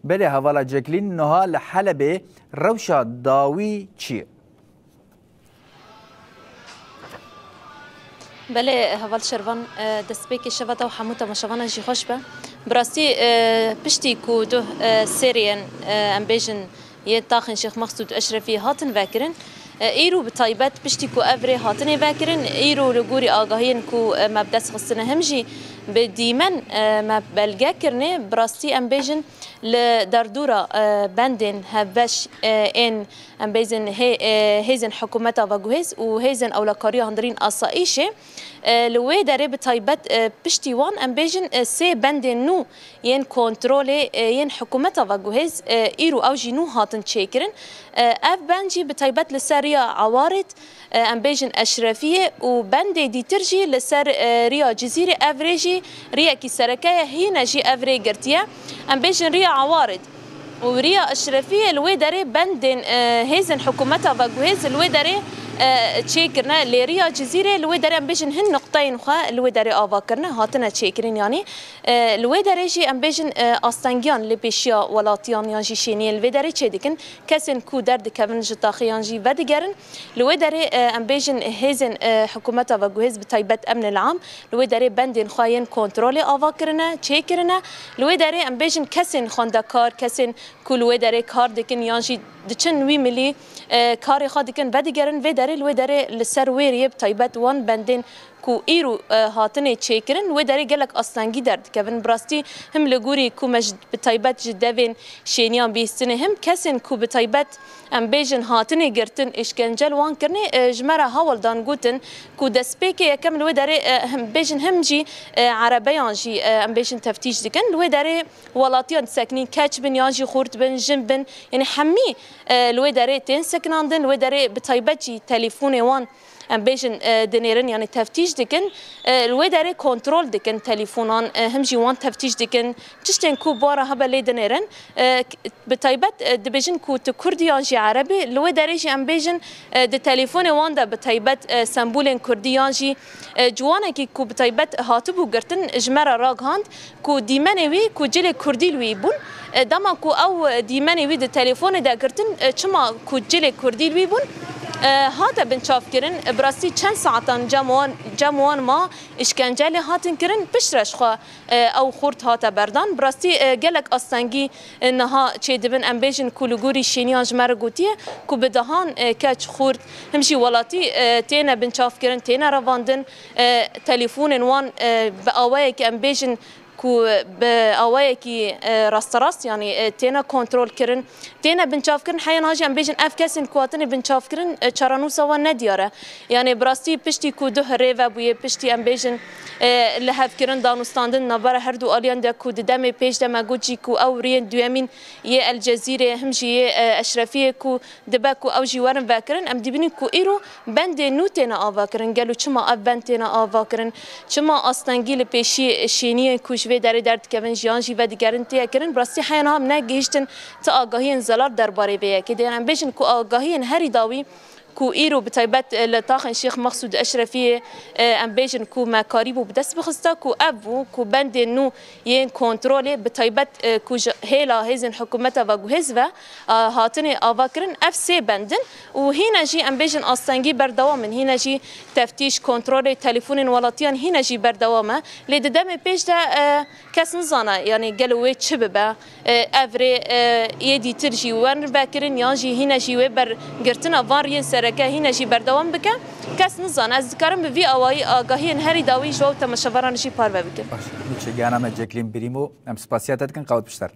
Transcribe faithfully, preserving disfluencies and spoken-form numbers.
Belê hevala Ceklîn, niha li Helebê rewşa dawî çi ye? Belê heval Şervan, e, destpêkê şeva te û hemû temaşevanan jî xweş be. Bi rastî, e, piştî ku duh, e, seriyên, e, em bêjin, yên taxên Şêx Mexsûd Eşrefî hatin vekirin, e, îro bi taybet piştî ku ev rê hatinê vekirin, îro li gorî agahiyên ku, e, me bi dest xistine him jî bi dîmen, e, me belge kirine, bi rastî em bêjin li derdora, e, bendên hevbeş, e, ên em bêjin hê-, e, hêzên hikûmeta veguhêz û hêzên ewlekariya hundirîn asayîşê, e, li wê derê bi taybet, e, piştî wan em bêjin, e, sê bendên nû yên kontrolê, e, yên hikûmeta veguhêz, e, îro ew jî nû hatin çêkirin. E, ev bend jî bi taybet li ser riya Ewarid, e, em bêjin Eşrefiyê û bendê dîtir jî li ser, e, riya Cizîrê, ev rê jî riyekî sereke ye, hîne jî ev rê girtiye. Em bêjin riya Ewarid û riya Eşrefiyê li wê derê bendên, e, hêzên hikûmeta veguhêz li wê derê, e, çêkirine. Lê riya Cizîrê li wê derê em bêjin hin nuqteyên xwe li wê derê ava kirine, hatine çêkirin yanî. E, li wê derê jî em bêjin, e, astengiyan li pêşiya welatiyan yan jî şêniyên li vê derê çêdikin. Kesên ku derdikevin ji taxê yan jî vedigerin. Li wê derê, e, em bêjin hêzên, e, hikûmeta veguhêz bi taybet emnê li am li wê derê bendên xwe yên kontrolê ava kirine, çêkirine. Li wê derê em bêjin kesên xwendekar, kesên ku li wê derê kar dikin yan jî diçin wî milî, e, karê xwe dikin, vedigerin vê derê, li wê derê li ser wê riyê bi taybet wan bendên ku îro, e, hatine çêkirin, wê derê gelek astengî derdikevin. Bi rastî him li gorî ku me ji, bi taybet ji devên şêniyan bihîstinê, him kesên ku bi taybet, em bêjin, hatine girtin, îşkence li wan kirinê, e, ji me re hewl dan gotin ku destpêkê yekem li wê derê, e, him bêjin, him jî, e, erebeyan jî, e, em bêjin, teftîş dikin. Li wê derê welatiyan disekinîn, keç bin yan jî xurt bin, jin bin, yanî hemî, e, li wê derê tên sekinandin, li wê derê bi taybet jî telîfonê wan em bêjin, e, dinêrin, yanî teftîş dikin. E, li wê derê kontrol dikin telîfonan, e, him jî wan teftîş dikin. Tiştên ku bara hebe lê dinêrin. E, k-, bi taybet, e, dibêjin ku tu Kurd î yan jî Ereb î, li wê derê jî em bêjin, e, di telîfonê wan de bi taybet, e, sembolên Kurdî yan jî, e, ciwanekî ku bi taybet hatibû girtin ji me re ragihand. Ku dîmenê wî ku cilê kurdî li wî bûn, e, dema ku ew, e, dîmenê wî di telefonê de girtin, e, çima ku cilê kurdî li wî bûn, e, hate binçavkirin. E, bi rastî çend saetan cem wan, cem wan ma, îşkence lê hatin kirin, piştre ji xwe, e, ew xurt hate berdan. Bi rastî, e, gelek astengî, e, niha çêdibin, em bêjin ku li gorî şêniyan ji me re gotiye ku bi dehan, e, keç xurt him jî welatî, e, têne binçavkirin, têne revandin, e, telefonên wan, e, bi awayekî em bêjin, ku bi awayekî, e, rasterast, yanî, e, têne kontrol kirin, têne binçavkirin. Heya niha jî em bêjin ev kesên ku hatine binçavkirin, e, çarenûsa wan nediyar e. Yanî bi rastî piştî ku duh rê vebûye, piştî em bêjin, e, lihevkirin, danûstandin navbera her du aliyan de ku di demê pêş de me got jî ku ew riyên duyemîn yê El Cezîrê him jî yê, e, Eşrefiyê ku dibe ku ew jî werin vekirin, em dibînin ku îro bendê nû têne avakirin. Gelo çima ev bend têne avakirin? Çima astengî li pêşî şêniyên ku ji vê derê derdikevin, jiyan jî vedigerin, têye kirin? Bi rastî heya niha em negihîştin ti agahiyên zelal derbarê vê yekê de. Yanî em bêjin ku agahiyên herî dawî ku îro bi taybet, e, li taxên Şêx Mexsûd Eşrefiyê, e, em bêjin ku me karîbû bi dest bixista ku ev bû ku bendên nû yên kontrolê bi taybet, e, ku ji hêla hêzên hikûmeta veguhêz ve, e, hatine avakirin, ev sê bend in û hîne jî em bêjin astengî berdewam in, hîne jî teftîş, kontrolê telefonên welatiyan hîne jî berdewam e. Lê di demê pêş de, e, kes nizane, yanî gelo wê çi bibe. E, ev rê, e, yê dîtir jî werin vekirin yan jî hîne jî wê bergirtina van riyên sereke hîne jî berdewam bike. Kes nizane. Ez dikarim bi vî awayî agahiyên herî dawî ji we û temaşevanan jî parve bikim. Baş e. Nûçegihana me Ceklîn Birîmo, em spasiya te dikin, qewet pişter.